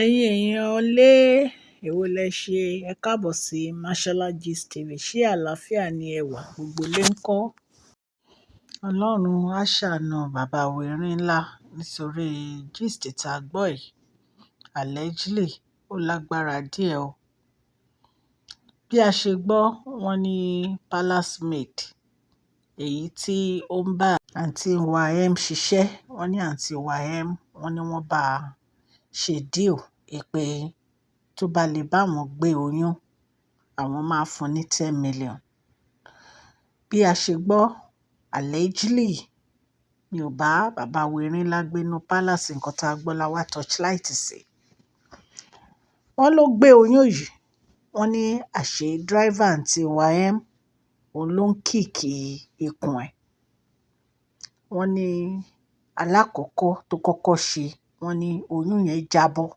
Ẹ̀yin èèyàn lé, èwo lẹ ṣe? Ẹ káàbọ̀ sí Mashola Gist TV. Ṣé àlàáfíà ni ẹ wà? Gbogbo ilé ń kọ́. Ọlọ́run á ṣàánú bàbá wa Erin-Ńlá nítorí gist tá a gbọ́ yìí. Allegedly, ó lágbára díẹ̀ o. Bí a ṣe gbọ́, wọ́n ní palace maid, èyí tí ó ń bá àǹtí wa M ṣiṣẹ́. Wọ́n ní àǹtí wa M, wọ́n ní wọ́n bá a ṣe deal pé tó bá lè bá wọn gbé oyún, àwọn máa fún ní 10 million. Bí a ṣe gbọ́, allegedly, mi ò bá bàbá wa Erin-Ńlá gbé inú palace, nǹkan tá a gbọ́ la wá torchlight sí. Wọ́n ló gbé oyún yìí. Wọ́n ní àṣé driver àǹtí wa M, òun ló ń kick ikùn ẹ̀. Wọ́n ní alákọ̀ọ́kọ́ tó kọ́kọ́ ṣe, wọ́n ní oyún yẹn jábọ́.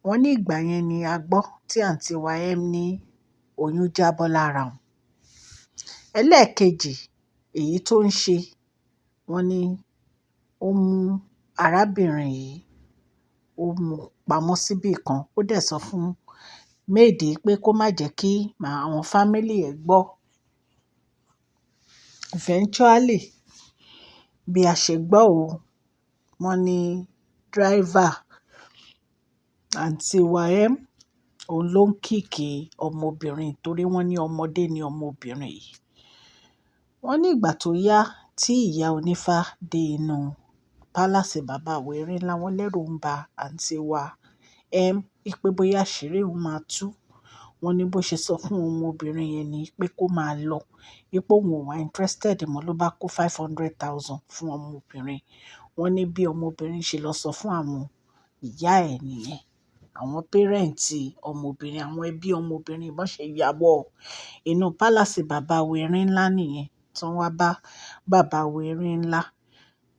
Wọ́n ní ìgbà yẹn ni a gbọ́ tí àǹtí wa M ní oyún jábọ́ lára òun. Ẹlẹ́ẹ̀kejì èyí tó ń ṣe, wọ́n ní ó mú arábìnrin yìí, ó mú pamọ́ síbí kan. Ó dẹ̀ sọ fún maid pé kó má jẹ́ kí àwọn family ẹ̀ gbọ́. Eventually, bí a ṣe gbọ́ o, wọ́n ní driver àǹtí wa M, òun ló ń kick ọmọbìnrin torí wọ́n ní ọmọdé ni ọmọbìnrin yìí. Wọ́n ní ìgbà tó yá tí ìyá onífá dé inú palace bàbá wa Erin-Ńlá, wọ́n lérò ń ba àǹtí wa M pé bóyá àṣírí òun máa tú. Wọ́n ní bó ṣe sọ fún ọmọbìnrin yẹn ni pé kó máa lọ, wípé òun ò wá interested mọ́, ló bá kó 500,000 fún ọmọbìnrin. Wọ́n ní bí ọmọbìnrin ṣe lọ sọ fún àwọn ìyá ẹ̀ nìyẹn. Àwọn parent ọmọbìnrin, àwọn ẹbí ọmọbìnrin, bó ṣe ya wọ inú palace bàbá wa Erin-Ńlá nìyẹn, tí wọ́n wá bá bàbá wa Erin-Ńlá.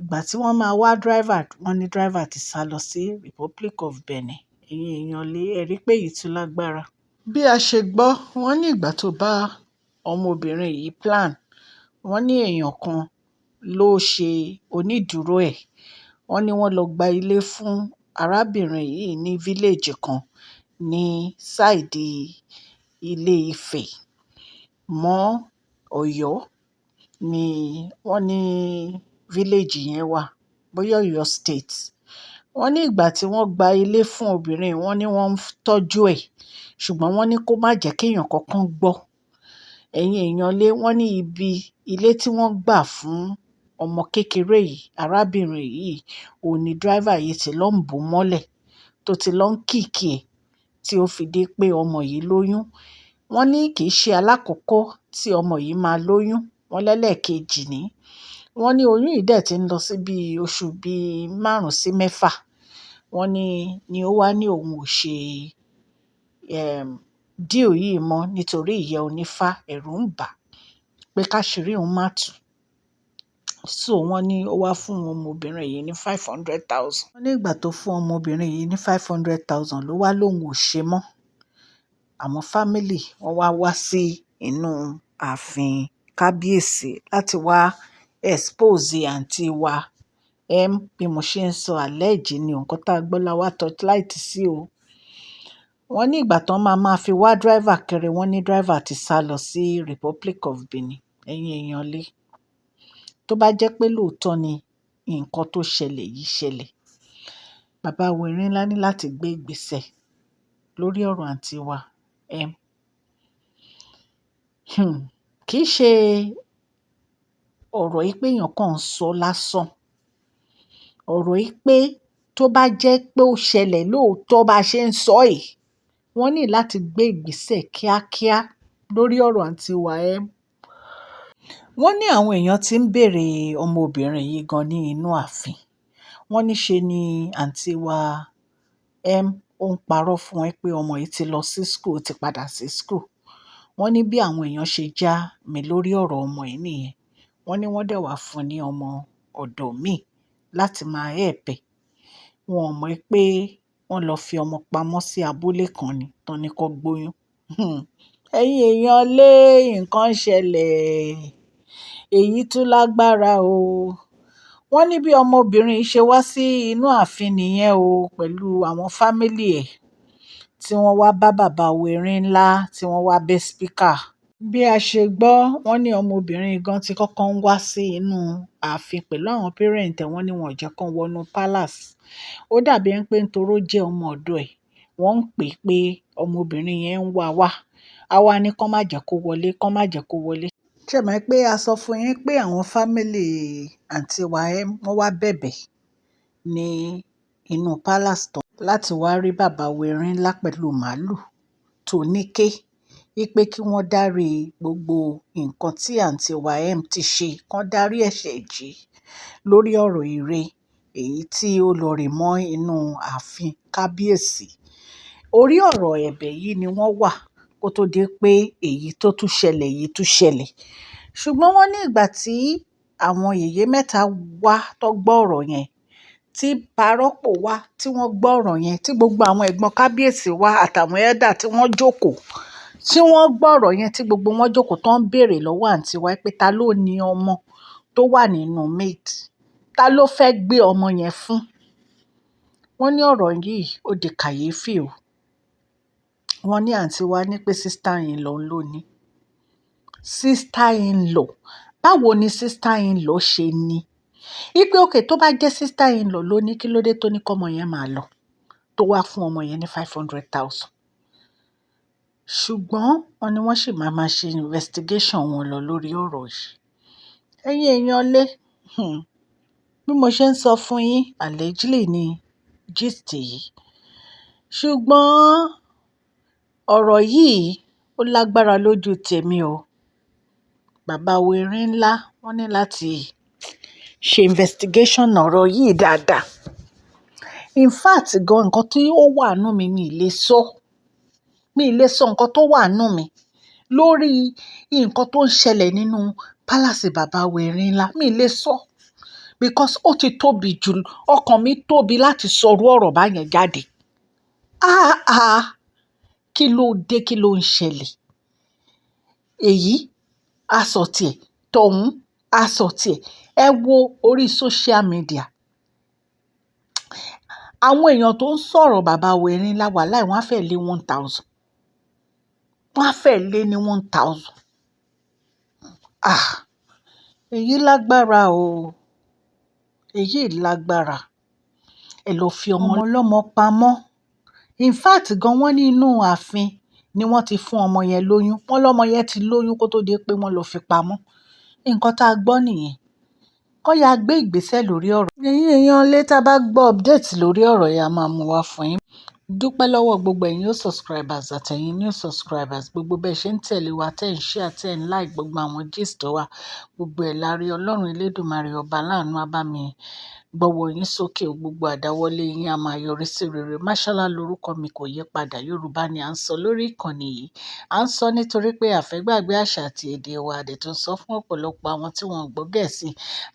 Ìgbà tí wọ́n máa wá driver, wọ́n ní driver ti sálọ sí Republic of Benin. Ẹ̀yin èèyàn lé, ẹ rí pé èyí tún lágbára. Bí a ṣe gbọ́, wọ́n ní ìgbà tó bá ọmọbìnrin yìí plan, wọ́n ní èèyàn kan ló ṣe onídùúró ẹ̀. Wọ́n ní wọ́n lọ gba ilé fún arábìnrin yìí ní village kan ní side Ilé Ifẹ̀ mọ́ Ọ̀yọ́ ni wọ́n ní village yẹn wà, bóyá Ọ̀yọ́ State. Wọ́n ní ìgbà tí wọ́n gba ilé fún obìnrin, wọ́n ní wọ́n ń tọ́jú ẹ̀, ṣùgbọ́n wọ́n ní kó má jẹ́ kí èèyàn kankan gbọ́. Ẹ̀yin èèyàn lé, wọ́n ní ibi ilé tí wọ́n gbà fún ọmọ kékeré yìí, arábìnrin yìí, òun ni driver yìí ti lọ ń bò mọ́lẹ̀, tó ti lọ ń kick ẹ̀, tí ó fi dé pé ọmọ yìí lóyún. Wọ́n ní kì í ṣe alákọ̀ọ́kọ́ tí ọmọ yìí máa lóyún. Wọ́n lẹ́lẹ́kejì ní. Wọ́n ní oyún yìí dẹ̀ ti ń lọ sí bí oṣù bí márùn-ún sí mẹ́fà. Wọ́n ní ó wá ní òun ò ṣe deal yìí mọ́ nítorí ìyá onífá, ẹ̀rù ń bà pé káṣírí òun má tú. So wọ́n ní ó wá fún ọmọbìnrin yìí ní 500,000. Wọ́n ní ìgbà tó fún ọmọbìnrin yìí ní 500,000 ló wá lóun ò ṣe mọ́. Àwọn family wọ́n wá wá sí inú ààfin kábíyèsí láti wá expose àǹtí wa M. Bí mo ṣe ń sọ, allege ni, nǹkan tá a gbọ́ la wá torchlight sí o. Wọ́n ní ìgbà tó máa ma fi wá driver kiri, wọ́n ní driver ti sálọ sí Republic of Benin. Ẹ̀yin èèyàn lé, tó bá jẹ́ pé lóòótọ́ ni nǹkan tó ṣẹlẹ̀ yìí ṣẹlẹ̀, bàbá wa Erin-Ńlá ní láti gbé ìgbésẹ̀ lórí ọ̀rọ̀ àǹtí wa M. Kì í ṣe ọ̀rọ̀ yìí pé èèyàn kan ń sọ lásán. Ọ̀rọ̀ yìí pé tó bá jẹ́ pé ó ṣẹlẹ̀ lóòótọ́ bá ṣe ń sọ yìí, wọ́n ní láti gbé ìgbésẹ̀ kíákíá lórí ọ̀rọ̀ àǹtí wa M. Wọ́n ní àwọn èèyàn tí ń bèèrè ọmọbìnrin yìí gan ní inú ààfin. Wọ́n ní ṣe ni àǹtí wa M ó ń parọ́ fún ẹ pé ọmọ yìí ti lọ sí school, ó ti padà sí school. Wọ́n ní bí àwọn èèyàn ṣe já mi lórí ọ̀rọ̀ ọmọ yìí nìyẹn. Wọ́n ní wọ́n dẹ̀ wá fún ní ọmọ ọ̀dọ̀ mi láti máa help ẹ̀. Wọn ò mọ̀ pé wọ́n lọ fi ọmọ pamọ́ sí abúlé kan ni, tán ní kó gbóyún. Ẹ̀yin èèyàn lé, nǹkan ṣẹlẹ̀. Èyí tún lágbára o. Wọ́n ní bí ọmọbìnrin yìí ṣe wá sí inú ààfin nìyẹn o, pẹ̀lú àwọn family ẹ̀ tí wọ́n wá bá bàbá Erinla, tí wọ́n wá bẹ́ speaker. Bí a ṣe gbọ́, wọ́n ní ọmọbìnrin gan tí kọ́kọ́ ń wá sí inú ààfin pẹ̀lú àwọn parent ẹ̀, wọ́n ní wọn ò jẹ́ kó wọnú palace. Ó dàbí ẹni pé nítorí ó jẹ́ ọmọ ọ̀dọ̀ ẹ̀, wọ́n ń pè pé ọmọbìnrin yẹn ń wá wá. A wá ní kó má jẹ́ kó wọlé, kó má jẹ́ kó wọlé. Ṣé ẹ mọ̀ pé a sọ fún yín pé àwọn family àǹtí wa wọ́n wá bẹ̀bẹ̀ ní inú palace tán láti wá rí bàbá Erinla pẹ̀lú màálù tó níké, wípé kí wọ́n dárí gbogbo nǹkan tí àǹtí wa ti ṣe, kó dárí ẹ̀ṣẹ̀ jì lórí ọ̀rọ̀ ère èyí tí ó lọ rì mọ́ inú ààfin kábíyèsí. Orí ọ̀rọ̀ ẹ̀bẹ̀ yìí ni wọ́n wà kó tó di pé èyí tó tún ṣẹlẹ̀ yìí tún ṣẹlẹ̀. Ṣùgbọ́n wọ́n ní ìgbà tí àwọn yèyé mẹ́ta wá tó gbọ́ ọ̀rọ̀ yẹn, tí parọ́pò wá tí wọ́n gbọ́ ọ̀rọ̀ yẹn, tí gbogbo àwọn ẹ̀gbọ́n kábíyèsí wá àtàwọn elder tí wọ́n jókòó, tí wọ́n gbọ́ ọ̀rọ̀ yẹn, tí gbogbo wọn jókòó tó ń béèrè lọ́wọ́ àǹtí wa pé ta ló ní ọmọ tó wà nínú maid, ta ló fẹ́ gbé ọmọ yẹn fún. Wọ́n ní ọ̀rọ̀ yìí ó di kàyéfì o. Wọ́n ní àǹtí wa ní pé sister in law ló ní. Sister in law. Báwo ni sister in law ṣe ní? Wípé okay, tó bá jẹ́ sister in law ló ní, kí ló dé tó ní kó ọmọ yẹn máa lọ, tó wá fún ọmọ yẹn ní 500,000. Ṣùgbọ́n wọ́n ní wọ́n sì máa ma ṣe investigation wọn lọ lórí ọ̀rọ̀ yìí. Ẹ̀yin èèyàn lé, bí mo ṣe ń sọ fún yín, allegedly ni gist yìí. Ṣùgbọ́n ọ̀rọ̀ yìí ó lágbára lójú tèmi o. Bàbá Erinla wọ́n ní láti ṣe investigation ọ̀rọ̀ yìí dáadáa. In fact gan, nǹkan tí ó wà nínú mi, mi ò lè sọ. Mi ò lè sọ nǹkan tó wà nínú mi lórí nǹkan tó ń ṣẹlẹ̀ nínú palace bàbá Erinla. Mi ò lè sọ because ó ti tóbi jù, ọkàn mi tóbi láti sọ̀rọ̀ ọ̀rọ̀ báyẹn jáde. Ah ah, kí ló dé, kí ló ń ṣẹlẹ̀? Èyí á sọ tiẹ̀, tọ̀hún á sọ tiẹ̀. Ẹ wo orí social media. Àwọn èèyàn tó ń sọ̀rọ̀ bàbá Erinla wàláì wọ́n á fẹ́ lé 1,000. Wọ́n á fẹ́ lé ní 1,000. Ah! Èyí lágbára o. Èyí lágbára. Ẹ lọ fi ọmọ ọlọ́mọ pamọ́. In fact gan, wọ́n ní inú ààfin ni wọ́n ti fún ọmọ yẹn lóyún. Wọ́n lọ́mọ yẹn ti lóyún kó tó di pé wọ́n lọ fi pamọ́. Nǹkan tá a gbọ́ nìyẹn. Kọ́ ya gbé ìgbésẹ̀ lórí ọ̀rọ̀. Ẹ̀yin èèyàn lé, tá bá gbọ́ update lórí ọ̀rọ̀ yìí, a máa mú wá fún yín. Dúpẹ́ lọ́wọ́ gbogbo ẹ̀yin old subscribers àtẹ̀yin new subscribers, gbogbo bẹ́ẹ̀ ṣe ń tẹ̀lé wa, tẹ́ ń share, tẹ́ ń like gbogbo àwọn gist wa, gbogbo ẹ̀ la rí. Ọlọ́run Elédùmarè ọba láàánú á bá mi gbọ́wọ́ yín sókè o, gbogbo àdáwọ́lé yín á máa yọrí sí rere. Máṣọ́lá lórúkọ mi, kò yí padà. Yorùbá ni à ń sọ lórí ìkànnì yìí. À ń sọ nítorí pé a fẹ́ gbàgbé àṣà àti èdè wa, a dẹ̀ tún sọ fún ọ̀pọ̀lọpọ̀ àwọn tí wọ́n ò gbọ́ Gẹ̀ẹ́sì.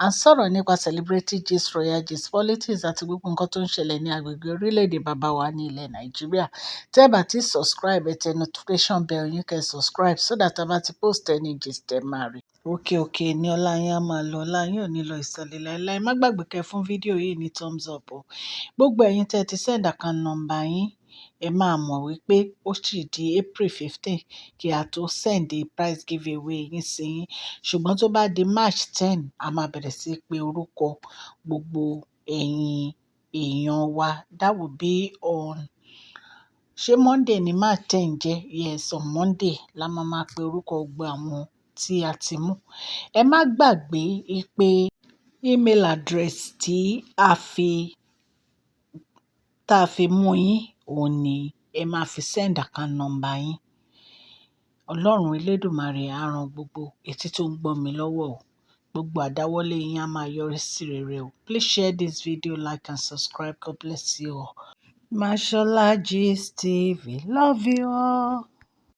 À ń sọ̀rọ̀ nípa celebrity gist, royal gist, politics àti gbogbo nǹkan tó ń ṣẹlẹ̀ ní agbègbè orílẹ̀-èdè bàbá wa ní ilẹ̀ Nàìjíríà. Tẹ́ ẹ bá ti subscribe, ẹ tẹ notification bell yín kẹ́ subscribe so that a bá ti post any gist ẹ máa rí. Òkè òkè ni ọlá yín á máa lọ, ọlá yín ò ní lọ ìsàlẹ̀ láéláé. Má gbàgbé kẹ́ fún fídíò yìí ní thumbs up o. Gbogbo ẹ̀yin tẹ́ ti send account number yín, ẹ máa mọ̀ wípé ó sì di April 15 kí a tó send the prize giveaway yín sí yín. Ṣùgbọ́n tó bá di March 10, a máa bẹ̀rẹ̀ sí í pe orúkọ gbogbo ẹ̀yin èèyàn wa. That will be on, ṣé Monday ni March 10 jẹ́? Yes, on Monday la máa máa pe orúkọ gbogbo àwọn tí a ti mú. Ẹ má gbàgbé pé email address tí a fi, tá fi mú yín, òun ni ẹ máa fi send account number yín. Ọlọ́run Elédùmarè á ran gbogbo etí tó ń gbọ́ mi lọ́wọ́ o. Gbogbo àdáwọ́lé yín á máa yọrí sí rere o. Please share this video, like and subscribe. God bless you all. Mashola Gist TV. Love you all.